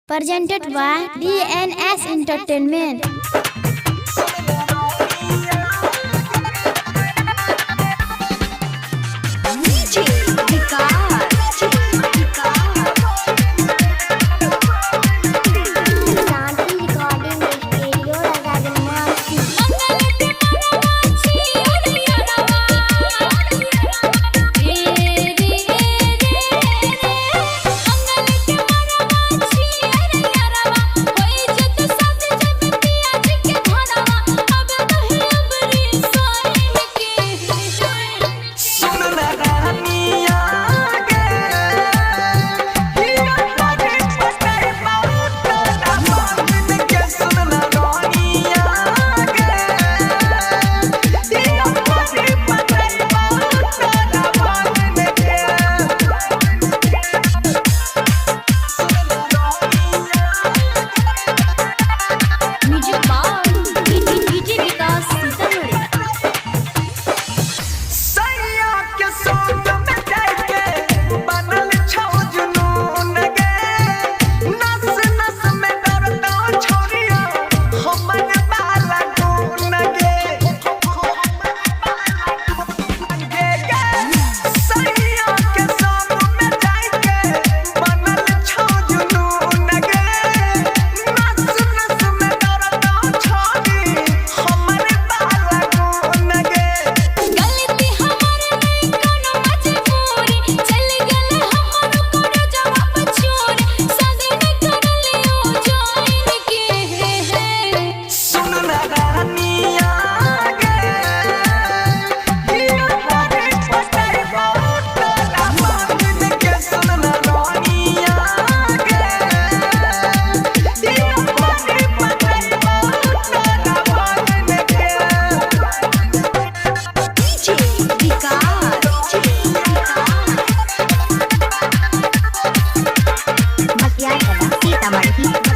Presented by DNS Entertainment. DJ Vikas. Shanti Recording Studio, Rajaganmasi. सुन ना रानिया गे, हिया परे पटे बहुत ना बांधन के। सुन ना रानिया गे, हिया परे पटे बहुत ना बांधन के। सुन ना रानिया। Music by DJ Vikas Sitamarhi. सैया के संग में जाके बनल छौ जुनून गे। नस नस में डरता छौरिया हमन बाला गुन गे। गे गे सैया के संग में जाके बनल छौ जुनून गे। नस नस में डरता छौरी हमन बाला गुन गे। गलती हमर नहीं कोनो मजबूरी, चल गेल हमर कोनो जवाब छोड़, संग में कर लियो join के। सुन ना रानिया गे, हिया परे पटे बहुत ना बांधन के। सुन ना रानिया गे, हिया परे पटे बहुत ना बांधन के। DJ Vikas. Masiyatala, Sitamarhi.